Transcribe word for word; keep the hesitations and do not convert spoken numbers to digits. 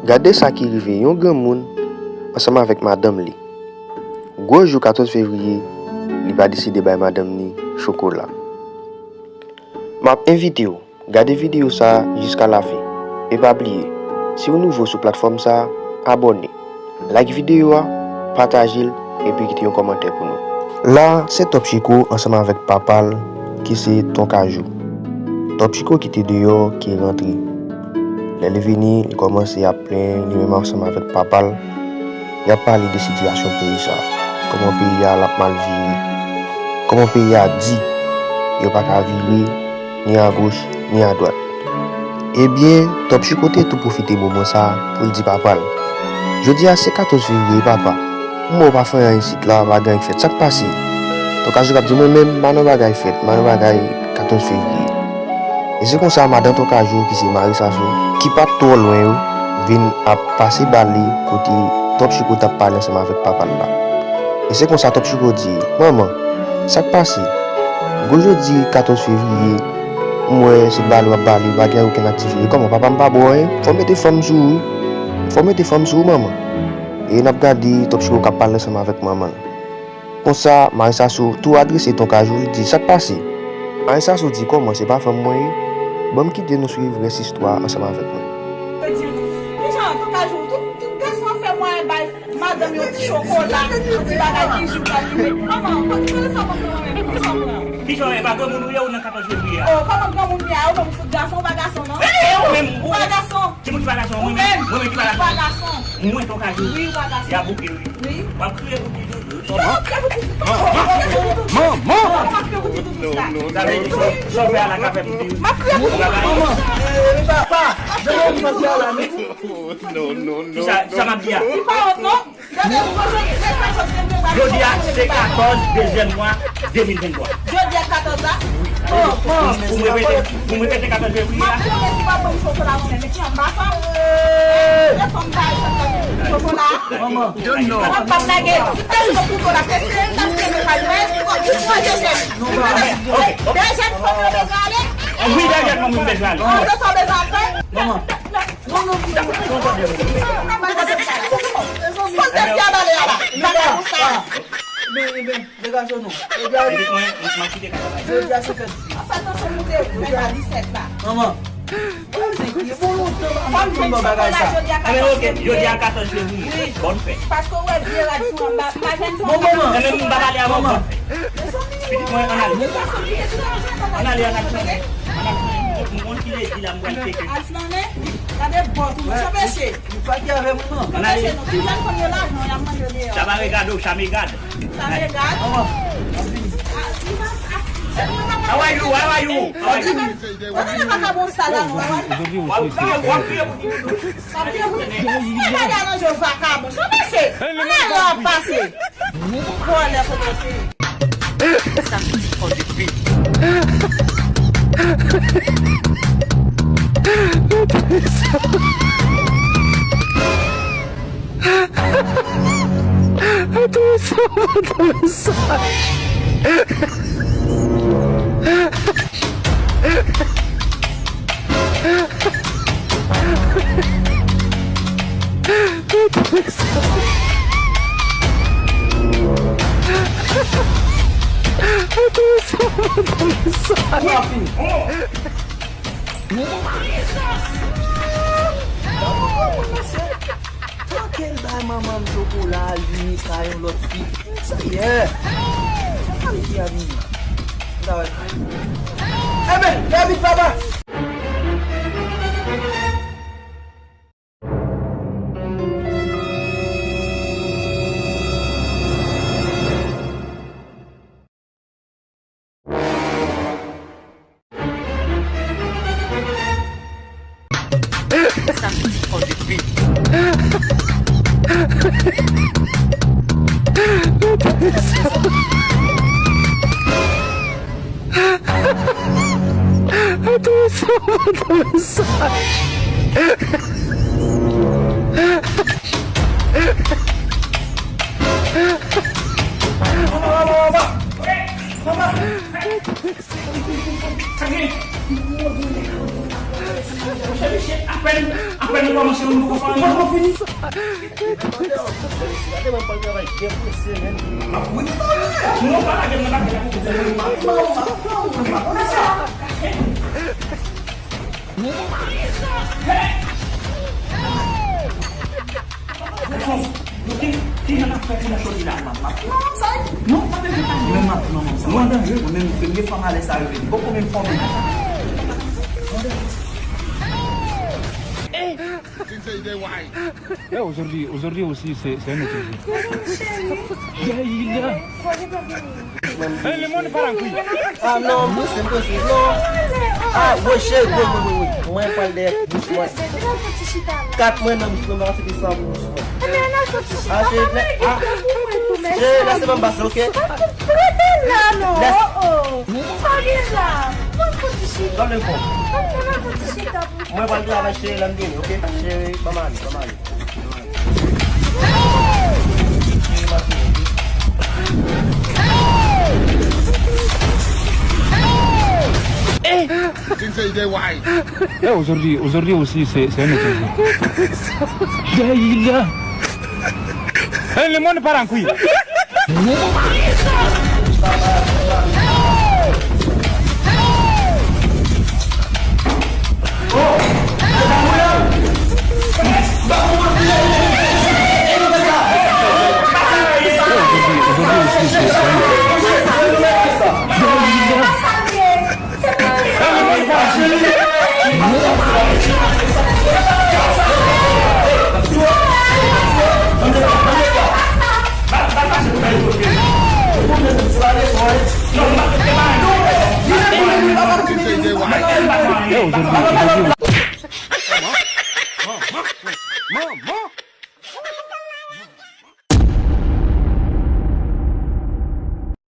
Gade sa ki rive yon granmoun ansanm avèk madanm li. Gwo jou katòz fevriye, li pa deside bay madanm li chokola. M ap envite w gade videyo sa a jiska lafen. E pa bliye, si w nouvo sou platfòm sa a, abòne. Like videyo a, pataje l, epi kite yon kòmantè pou nou. La, se Top Chiko ansanm avèk papa l, ki se Ton Kajou. Top Chiko ki te deyò, ki rantre. Lè li vini, li kòmanse ap plenyen, li menm ansanm avèk papa l. Y ap pale de sitiyasyon peyi sa. Kòman peyi a l ap mal vire. Kòman peyi a di. Yo pa ka vire, ni agoch, ni adwat. Ebyen, Top Chiko te tou pwofite moman sa a pou l di papa l, "Jodi a se katòz fevriye, papa. M wè w pa fè anyen isit la, pa gen anyen k fèt. Sa k pase?" Ton Kajou k ap di, "Mwen menm, m pa nan bagay fèt, m pa nan bagay katòz fevriye." E se konsa, madan Ton Kajou, ki se Marissa Sow, ki pa t twò lwen yo, vin ap pase bale kote Top Chiko t ap pale ansanm avèk papa l la. E se konsa Top Chiko di, "Manman, sa k pase? Gwo jodi katòz fevriye, m wè se bale w ap bale, pa gen okenn aktivite. Kòman, papa m pa ba w anyen? Fò w mete fòm sou ou wi. Fò w mete fòm sou ou, manman." E n ap gade Top Chiko k ap pale ansanm avèk manman l. Konsa, Marissa Sow tou adrese Ton Kajou, li di, "Sa k pase?" Marissa Sow di, "Kòman, se pa fanm mwen ye? Ban m kite nou swiv rès istwa a ansanm avèk mwen." Kijan Ton Kajou, tout, tout gason ap fè mwayen bay madanm yo ti chokola, ti bagay, bijou, pa bijou. Manman, kote sa manman mwen menm? Ki sa w pran? Kijan w ye, pa granmoun ou ye, ou nan katòz fevriye a? Oh, kòman granmoun m ye a? Ou menm ou fout gason, ou pa gason, non? Eh, ou menm, ou pa gason. Timoun ki pa gason, ou menm, ou menm ki pa gason. Ou pa gason. Mwen, Ton Kajou. Wi, ou pa gason. Y a bouke, wi. Wi. W ap kriye pou ki doudou. Manman! Manman! Sa vle di, sa w fè a la ka fè pou ki doudou. M ap kriye pou ki doudou. Manman! Eh, papa! Jan w fè a la, men. Kisa, kisa m ap di a? Li pa wont, non? Gade, ou bezwen, lè katòz fevriye, jodi a, se katòz dezyèm mwa de mil venntwa. Jodi a katòz la? Wi. Oh, manman, pou m repete, pou m repete katòz fevriye a. M ap konnen si w ap ban m chokola mwen menm, men ki anba sa? Se fanm ta yo k ap ban m chokola. Manman, manman, pa t lage. Si te jwe kouto la, se sere l t ap sere pa l. Mwen, mwen, mwen, de jèn. De jèn fanm yo bezwen ale. Wi, de jèn fanm yo bezwen ale. An, se sa w bezwen al fè? Manman. Non, non, non, non, non, non. Fò l te fè bale a la. Vagabon sa. Eben, eben, degaje w non. Degaje. Mwen, mwen, mwen kite kay la. Jodi a se fèt. An fèt, nan se moute, fèt a disèt la. Manman. Mwen se kriye bon lontan, mwen konn bon bagay sa. Anben, oke, jodi a katòz fevriye. Wi. Bòn fèt. Paske w wè vye rad sou anba, m pa jwenn fanm. Bon, manman. Enben, m pa pale avè w, bòn fèt. Pitit mwen, ann ale. Ann ale, ann ale. Ann ale. M konn ki ledi la, m pral tcheke. Al flannen. Gade bòt ou, sa peche. Ou pa ki avè mwen, non. Sa peche, non. Ti jèn fanm yo lajan, y ap mande yo deyò. Sa pa regade w, sa me gad. Sa me gad. Manman, m ap vini. Ah, li pa, ah, se pou mwen pa. How are you? How are you? How are you? Gade, gade, gade, vagabon sal la, non, wè. W ap kriye, w ap kriye pou ki doudou. Sa vle di, se pa gade nan je w, vakabon. Sa pase? Ann ale w ap pase. Vòlè kote w te ye. Sa ti kò de pit. Tanke l bay manman m chokola, al vini ka yon lòt fi. Sa yè? Sa pa vin fi a vini. Sa wè. Enben, fè vit, papa! Sa ti kò de pit. Apre nou kòmanse yon nouvo fanmi. Mwen fini. Gade mwen pral travay byen prese, men. M ap wi. Non, pa lage mwen, pa lage mwen. Ki, ki jan n ap fè pou nou soti la? M ap, m ap pran manman sa. Non, pa bezwen pale. Mwen, m ap pran manman sa. Mwen, mwen, mwen, premye fwa m alèz sa rive. Bon, konbyen fwa m deja? Eh, aujourd'hui, aujourd'hui aussi, c'est, c'est un autre jour. Coucou, chérie. Leila. Hey, le monde part en couille. Ah non, mwen se mwen se non. Ah, wi, cheri, wi, wi, wi, wi. Mwen pral dèyè bous mwen. Kat mwen nan bous mwen, mwen fè san pou bous mwen. Ah, cheri, ah. Cheri, lèse mwen pase, ok? Rete la, non. Lèse. Oh, oh. Sa gen la. Mwen fè ti chita. Mwen pral travay, cheri, lè m vini, ok? Cheri, ban m ale, ban m ale. Eh, aujourd'hui, aujourd'hui aussi, c'est, c'est un autre jour. Leila. Eh, le monde part en couille.